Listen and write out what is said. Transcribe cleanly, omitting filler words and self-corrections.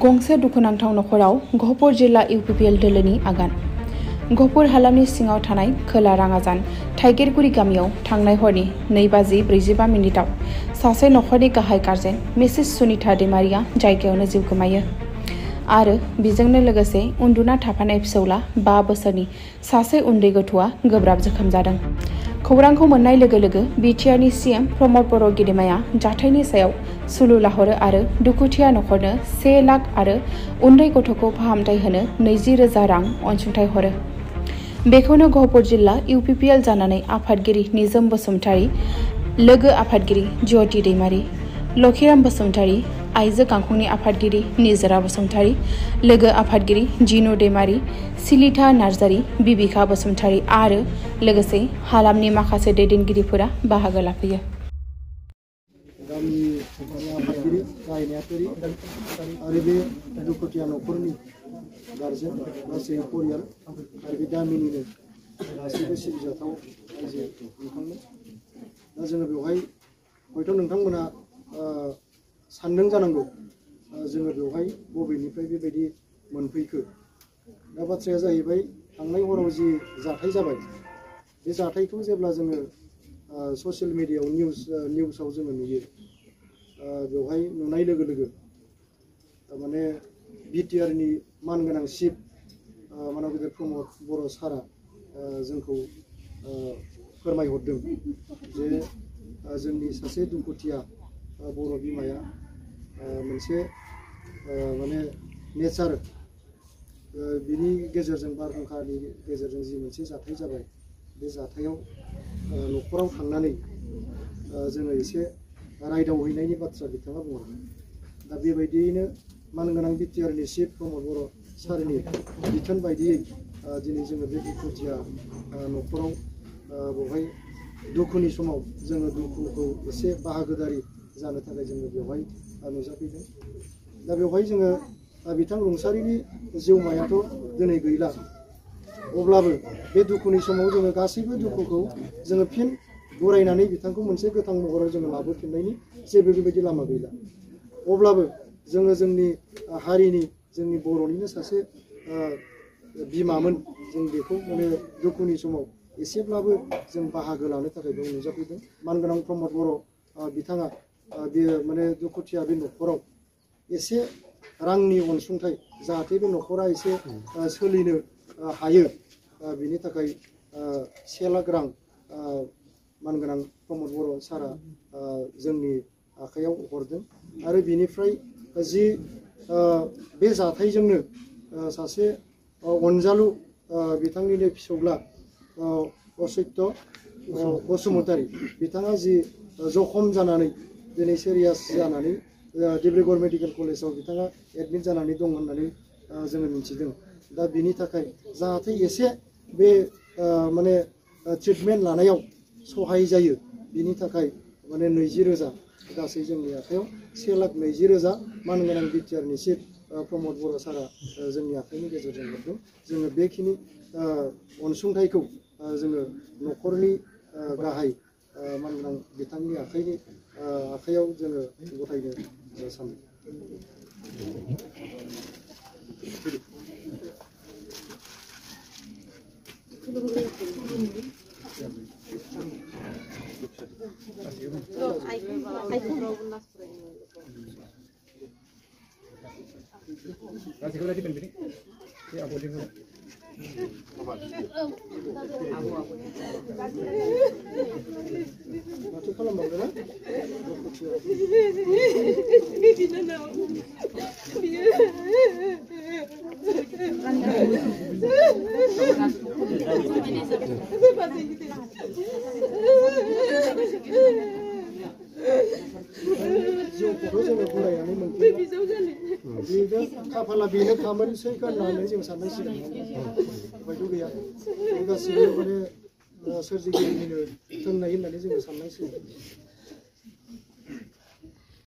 गंसे दुखुनांथाव नखराव गहपुर जिल्ला इउपिपिएल दोलोनि आगान। गहपुर हालामनि सिङाव थानाय खोला राङाजान थाइगेरगुरि गामियाव थांनाय हरनि 2:45 सासे नखरनि गाहाय गारजेन मिसेस सुनिता दैमारिया जायगायावनो जिउ गोमायो आरो बिजोंनो लोगोसे उन्दुना थाफानाय फिसौला 5 बोसोरनि सासे उन्दै गथ'आ गोब्राब जोखोम जादों। खौरांखौ मोननाय लोगो लोगो बिटिआरनि सीएम प्रमद बर' गेदेमाया जाथायनि सायाव सुलु लाहरो आरो दुखुथिया नखरनो 1 लाख आरो उन्दै गथ'खौ फाहामथाय होनो 20,000 रां अनसुंथाइ हरो। बेखौनो गहपुर जिल्ला इउपिपिएल जानानै आफादगिरि निजोम बसुमतारी, लोगो आफादगिरि ज्योति दैमारी, लखिराम बसुमतारी, आइजो गांखंनि आफादगिरि निजोरा बसुमतारी, लोगो आफादगिरि जिनु दैमारी, सिलिथा नार्जारी, बिबिका बसुमतारी आरो लोगोसे हालामनि माखासे दैदेनगिरिफोरा बाहागो लाफैयो। गामिनि आफादगिरि गाहाय नेहाथारि आरो बे दुखुथिया नखरनि गारजेन गासै परियाल आरो बे गामिनिनो गासैबो सिबिजाथाव आइजो नोंथांमोन। दा जोङो बेवहाय हयथ' नोंथांमोना सानदों जानांगौ जोङो बेवहाय बबेनिफ्राय बेबायदि मोनफैखो। दा बाथ्राया जाहैबाय थांनाय हराव जि जाथाय जाबाय बे जाथायखौ जेब्ला जोङो ससियेल मिडियायाव निउसाव जोङो नुयो बेवहाय नुनाय लोगो लोगो माने बिटिआरनि मानगोनां चिफ मानगिदिर प्रमद बर' सारा जोंखौ फोरमायहरदों जे जोंनि सासे दुखुथिया बर' बिमाया मोनसे माने नेचार बिनि गेजेरजों बारहुंखानि गेजेरजों जि मोनसे जाथाय जाबाय बे जाथायाव न'खराव थांनानै जोङो एसे रायदावहैनायनि बाथ्रा बिथाङा बुंहरदों। दा बेबायदियैनो मानगोनां बिटिआरनि चिफ प्रमद बर' सारनि बिथोन बायदियै दिनै जोङो बे दुखुथिया न'खराव बेवहाय दुखुनि समाव जोङो दुखुखौ एसे बाहागोदारि जानो थाखाय जोङो बेवहाय नुजाफैदों। दा बेवहाय जोङो बिथां रुंसारिनि जिउमायाथ' दिनै गैला, अब्लाबो बे दुखुनि समाव जोङो गासैबो दुखुखौ जोङो फिन बरायनानै बिथांखौ मोनसे गोथां महराव जोङो लाबोफिननायनि जेबो बेबायदि लामा गैला। अब्लाबो जोङो जोंनि हारिनि जोंनि बर'निनो सासे बिमामोन, जों बेखौ माने दुखुनि समाव एसेब्लाबो जों बाहागो लानो थाखाय बेयाव नुजाफैदों। मानगोनां प्रमद बर' बिथाङा बेयो माने दुखुथिया बे न'खराव एसे रांनि अनसुंथाइ जाहाथे बे न'खरा एसे सोलिनो हायो बिनि थाखाय 1 लाख रां मानगोनां प्रमद बर' सारा जोंनि आखायाव हरदों। आरो बिनिफ्राय जि बे जाथायजोंनो सासे अनजालु बिथांनिनो फिसौला असत्य बसुमतारी बिथाङा जि जखम जानानै दिनै सिरियास जानानै डिब्रुगड़ मेडिकेल कलेजाव बिथाङा एडमिट जानानै दं होननानै जोङो मिथिदों। दा बिनि थाखाय जाहाथे एसे बे माने ट्रिटमेन्ट लानायाव सहाय जायो बिनि थाखाय माने 20,000 गासै जोंनि आखायाव 1,20,000 मानगोनां बिटिआरनि चिफ प्रमद बर' सारा जोंनि आखाइनि गेजेरजों हरदों। जोङो बेखिनि अनसुंथाइखौ जोङो न'खरनि गाहाय मानगोनां बिथांनि आखाइयाव जोङो गथायनो सानदों। माथो खालामबावदों जिउखौथ' जोङो बरायनानै मोनफैयो। खाफाला बेनो खामानिसै होननानै जों साननांसिगोन। हयथ' गैया, गासिबो माने सोरजिगिरिनिनो थोननाय होननानै जोङो साननांसिगोन।